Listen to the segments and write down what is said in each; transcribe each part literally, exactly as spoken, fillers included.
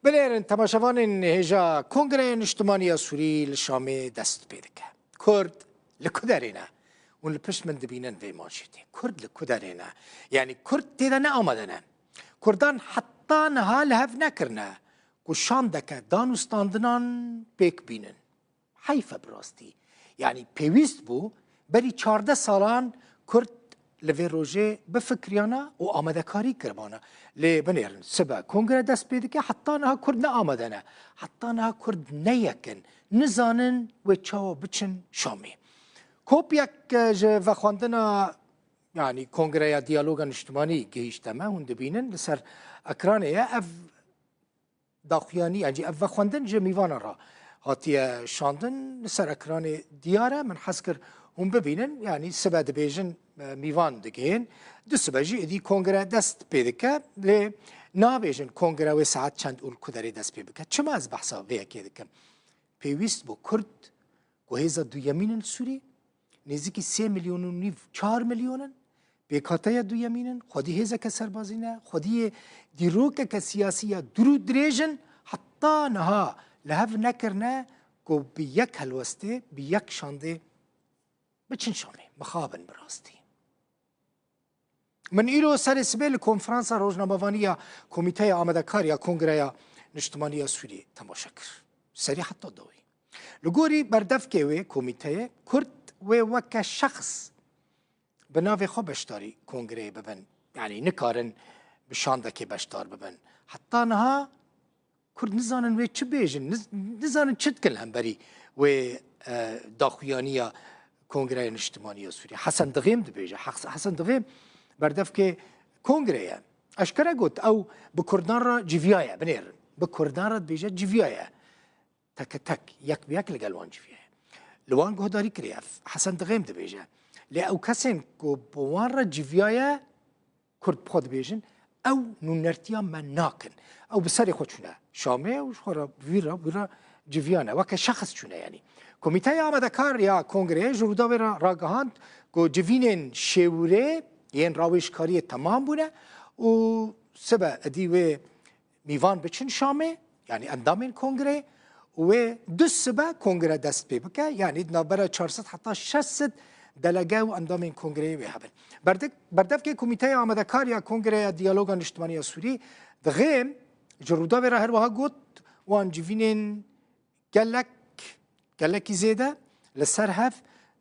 Binêrin temaşevanên hêja Kongreya Niştimanî ya Sûrî li Şamê dest pê dike. Kurd li ku derê ne? Hûn li pişt min dibînin vê manşetê. Kurd li ku derê ne? Yanî Kurd tê de ne amade ne. Kurdan heta niha li hev nekirine ku şandeke danûstandinan pêk bînin. Heyf e bi rastî. Yanî pêwîst bû berî çardeh salan Kurd li vê rojê bifikriyana û amadekarî kiribana. Lê binêrin, sibe kongre dest pê dike, heta niha Kurd ne amade ne. Heta niha Kurd ne yek in. Nizanin wê çawa biçin Şamê. Kopyek, e, ji vexwendina, yanî Kongreya Diyaloga Niştimanî gihîşte me, hûn dibînin, li ser ekranê ye. Ev daxuyanî, yanî ev vexwendin ji mîvanan re hatiye şandin, li ser ekranê diyar e. Min hez kir hûn bibînin, yanî sibe dibêjin, e, mîvan digihên, du sibe jî êdî kongre dest pê dike, lê nabêjin kongre wê saet çend û li ku derê dest pê bike. Çima ez behsa vê yekê dikim? Pêwîst bû Kurd ku hêza duyemîn in Sûrî, nêzîkî sê milyon û nîv, çar milyon in, pêkhateya duyemîn in, xwedî hêzeke serbazî ne, xwediyê dîrokeke siyasî ya dûr û dirêj in, heta niha li hev nekirine ku bi yek helwestê, bi yek şandê biçin Şamê, mixabin bi rastî. Min îro serê sibê li konferansa rojnamevanî ya Komîteya Amadekar ya Kongreya Niştimanî ya Sûriyê temaşe kir. Serî heta dawî. Li gorî berdevkê wê komîteyê, Kurd wê weke şexs bi navê xwe beşdarî kongreyê bibin. Yanî nikarin bi şandekê beşdar bibin. Heta niha Kurd nizanin wê çi bêjin, niz-, nizanin çi dikin li hemberî wê, e, daxuyaniya Kongreya Niştimanî ya Sûriyê. Hesen Dixêm dibêje. Hex-, Hesen Dixêm berdevkê Kongre ye. Eşkere got, ew bi Kurdan re civiyaye, binêrin. Bi Kurdan re dibêje civiyaye. Teke tek, yek bi yek li gel wan civiyaye. Li wan guhdarî kiriye. Hesen Dixêm dibêje. Lê ew kesên ku bi wan re civiyaye, Kurd bi xwe dibêjin, ew nûnertiya me nakin. Ew bi serê xwe çûne Şamê û ji xwe re vî re, vî re civiyane. Weke şexs çûne yanî. Komîteya Amadekar ya Kongreyê ji Rûdawê re ragihand ku civînên şêwirê yên rawêjkariyê temam bûne û sibe êdî wê mîvan biçin Şamê, yanî endamên kongreyê, û wê du sibe kongre dest pê bike, yanî di navbera çar sed heta şeş sed delege û endamên kongreyê wê hebin. Berdek-, berdevkê Komîteya Amadekar ya Kongreya Diyaloga Niştimanî ya Sûrî, Dixêm, ji Rûdawê re her wiha got, wan civînên gelek, gelekî zêde li ser hev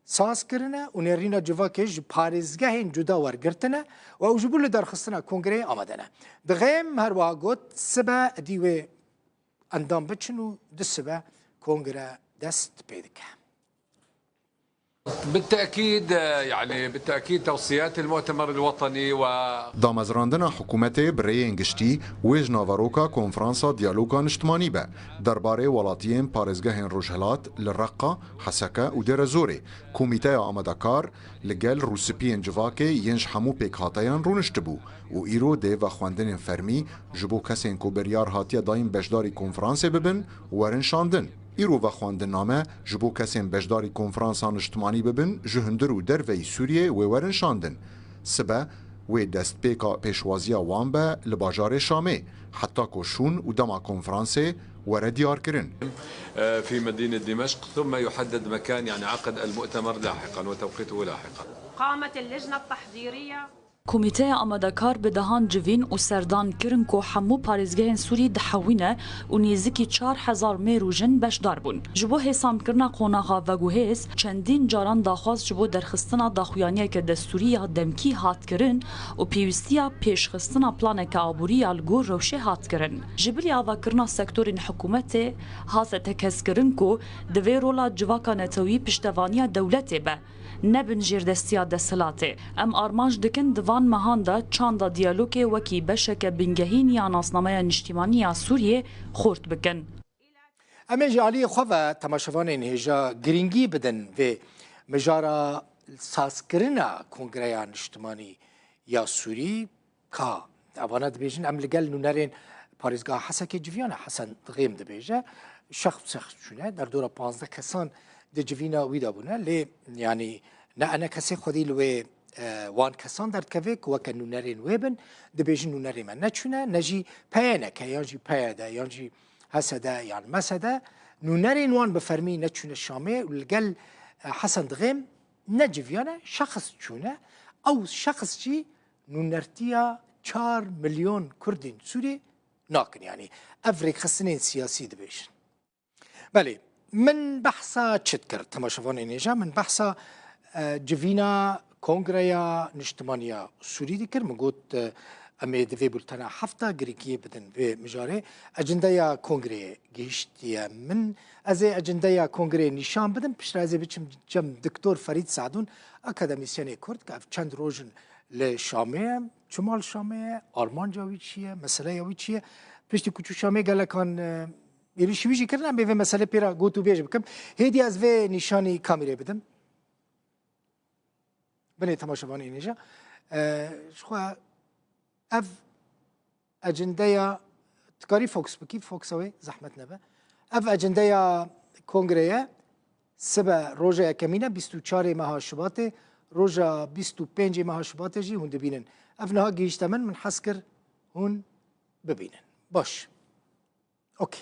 saz kirine û nêrîna civakê ji parêzgehên cuda wergirtine û ew ji bo lidarxistina kongreyê amade ne. Dixêm her wiha got, sibe êdî wê endam biçin û du sibe kongre dest pê dike. بالتأكيد، يعني، بالتأكيد توصيات المؤتمر الوطني و Damezrandina hikûmetê bi rêyên giştî wê ji naveroka Konferansa Diyaloga Niştimanî be, derbarê welatiyên parêzgehên Rojhilat li Reqa, Heseke û Dêrezorê. Komîteya Amadekar li gel rûspiyên civakê yên ji hemû pêkhateyan rûniştibû û îro dê vexwendinên fermî ji bo kesên ku biryar hatiye dayîn beşdarî konferansê bibin, werin şandin. Îro vexwendinname ji bo kesên beşdarî konferansa niştimanî bibin ji hundir û derveyî Sûriyê wê werin şandin. Sibe wê destpêka pêşwaziya wan be li bajarê Şamê, heta ku şûn û dema konferansê were diyarkirin. في مدينة دمشق، ثم يحدد مكان، يعني، عقد المؤتمر لاحقا وتوقيته لاحقا. قامت اللجنة التحضيرية. Komîteya Amadekar bi dehan civîn û serdan kirin ku hemû parêzgehên Sûrî dihewîne û nêzikî çar hezar mêr û jin beşdar bûn. Ji bo hêsankirina qonaxa veguhêz, çendîn caran daxwaz ji bo derxistina daxuyaniyeke destûrî ya demkî hat kirin û pêwîstiya pêşxistina planeke aborî ya li gor rewşê hat kirin. Ji bilî avakirina sektorên hikûmetê hate tekez kirin ku divê rola civaka netewî piştevaniya dewletê be, ne bin jêrdestiya desthilatê. Em armanc dikin di van mehan de çanda diyalogê wekî beşeke bingehîn ya nasnameya niştimanî ya Sûriyê xurt bikin. Em ê ji aliyê xwe ve temaşevanên hêja girîngî bidin vê mijara sazkirina Kongreya Niştimanî ya Sûrî, ka evana dibêjin, em li gel nûnerên parêzgeha Hesekê civiyane, Hesen Dixêm dibêje, şexs şexs çûne, derdora panzdeh kesan di civîna wî de bûne, lê, yanî, ne ENKSê xwedî li wê e, wan kesan derdikeve ku weke nûnerên wê bin, dibêjin nûnerê me neçûne, ne jî P Y N K, yan jî P Y D, yan jî H S D, yan M S D, nûnerên wan bi fermî neçûne Şamê û li gel, e, Hesen Dixêm ne civiyane, şexs çûne. Ew şexs jî nûnertiya çar milyon Kurdên Sûrî nakin. Yanî ev rêkxistinên siyasî dibêjin. Belê, min behsa çi dikir, temaşevanên hêja? Min behsa, e, civîna Kongreya Niştimaniya Sûrî dikir. Min got, e, em ê di vê bultena hefta girîkiyê bidin vê mijarê. Ecendeya kongreyê gihiştiye min. Ez ê ecendeya kongreyê nîşan bidim. Piştre ez ê biçim cem Doktor Ferîd Sadûn, akademîsyenê Kurd, ku ev çend roj in li Şamê ye. Çima li Şamê ye? Armanca wî çi ye? Meseleya wî çi ye? Piştî ku çû Şamê gelekan, e, êrîşî wî jî kirin, em ê vê meselê pê re gotûbêj bikim. Hêdî ez vê nîşanî kamîrê bidim. Binê temaşevanê nêja. E, ji xwe ev ecendeya, dikarî Fox bikî, Foxa wê zehmet nebe. Ev ecendeya kongreye sibe roja yekemîne, bîst û çarê meha Şubatê, roja bîst û pêncê meha Şubatê jî hûn dibînin. Ev niha gihîşte min, min hez kir hûn bibînin. Baş. Okey.